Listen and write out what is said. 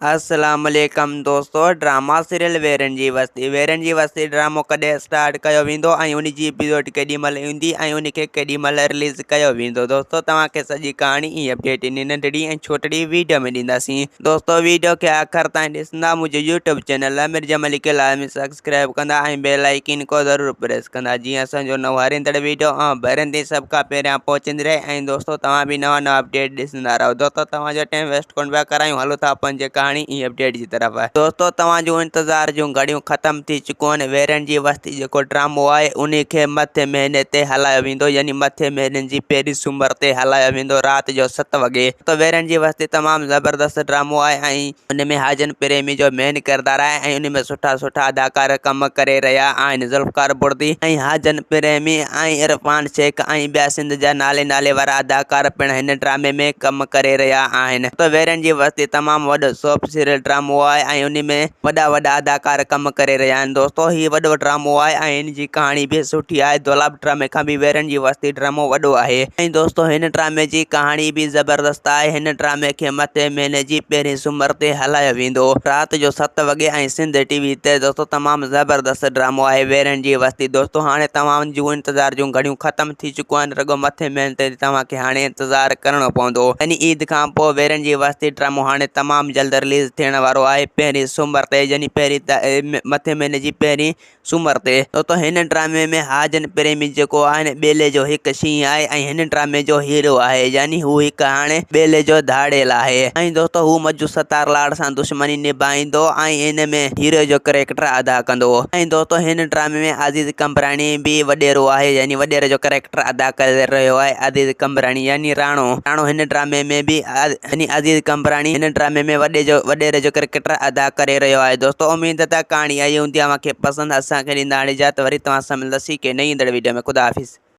السلام عليڪم دوستو ڊراما سيريل ويرن جي وستي ويرن جي وستي ڊرامو ڪڏهن اسٽارٽ ڪيو ويندو ۽ ان جي ايپيسوڊ ڪيڏي مهل ايندي ۽ ان کي ڪيڏي مهل رليز ڪيو ويندو دوستو توهان کي سڄي ڪهاڻي ۽ اپڊيٽ ان ننڍڙي ۽ ڇوٽڙي ويڊيو ۾ ڏينداسين دوستو ويڊيو کي آخر تائين ڏسندا منهنجو يوٽيوب چينل امير جمالي کي لازمي سبسڪرائب ڪندا ۽ بيل آئيڪن کو ضرور پريس ڪندا جيئن اسان جو نئون هر ايندڙ ويڊيو اوهان ڀرين تائين سڀ کان پهريان پهچندي رهي ۽ دوستو توهان به نوان نوان اپڊيٽ ڏسندا رهو دوستو توهان جو ٽائيم ويسٽ ڪونه پيا ڪرايون هلو ٿا پنهنجي ڪهاڻي ۽ اپڊيٽ جي طرف. دوستو توهان جون انتظار جون گهڙيون ختم ٿي چڪيون آهن ويرن جي وستي جيڪو ڊرامو آهي انهي کي مٿي مهيني تي هلايو ويندو يعني مٿي مهيني جي پهرين سومر تي هلايو ويندو رات جو ست وڳي ته ويرن جي وستي تمام زبردست ڊرامو آهي ۽ ان ۾ حاجن پريمي جو مين ڪردار آهي ۽ ان ۾ سٺا سٺا اداڪار ڪم ڪري رهيا آهن. ذوالفقار بڙدي ۽ حاجن پريمي ۽ عرفان شيخ ۽ ٻيا سنڌ جا نالي نالي وارا اداڪار پڻ هن ڊرامي ۾ ڪم ڪري رهيا آهن. ته ويرن جي وستي تمام وڏو سوپ سيريل ڊرامو آهي ۽ ان ۾ وڏا وڏا اداڪار ڪم ڪري رهيا آهن. دوستو هي وڏو ڊرامو آهي ۽ هن جي ڪهاڻي به سٺي آهي. دولاب ڊرامي کان به ويرن جي وستي ڊرامو وڏو آهي ۽ دوستو هن ڊرامي جي ڪهاڻي به زبردست آهي. هن ڊرامي کي مٿين مهيني جي پهرين سومر تي هلايو ويندو رات جو ست وڳي ۽ سنڌ ٽي وي تي دوستو تمام زبردست ڊرامو آهي ويرن جي وستي دوستو هاڻي توهان جون انتظار جون گهڙيون ختم ٿي چڪيون آهن رڳو مٿين مهيني تي توهان کي هاڻي انتظار ڪرڻو پوندو يعني عيد کان پوء ويرن جي وستي ڊرامو هاڻي تمام جلد رليز ٿيڻ وارو آهي پهرين سومر تي يعني پهرين مٿين مهيني جي پهرين سومر تي دوستو هن ڊرامي ۾ حاجن پريمي جيڪو آهي نه ٻيلي جو هڪ شينهن آهي ۽ هن ڊرامي جو هيرو آهي يعني هو هڪ هاڻي ٻيلي جو ڌاڙيل آهي ۽ دوستو هو مجو ستار لاڙ سان دشمني نڀائيندو ۽ ان ۾ هيرو جو ڪريڪٽر ادا ڪندو ۽ دوستو هن ڊرامي ۾ عزيز قمبراڻي به وڏيرو آهي يعني وڏيري جو ڪريڪٽر ادا ڪري رهيو آهي عزيز قمبراڻي يعني راڻو راڻو هن ڊرامي ۾ به يعني عزيز قمبراڻي هن ڊرامي ۾ وڏي جو وڏيري جو ڪريڪٽر ادا ڪري رهيو آهي دوستو اميد ته ڪهاڻي آئي هوندي اوهان کي پسند اسان کي ڏيندا هاڻي اجازت وري توهان سان ملنداسين ڪنهن نئين ايندڙ ويڊيو ۾ خدا حافظ.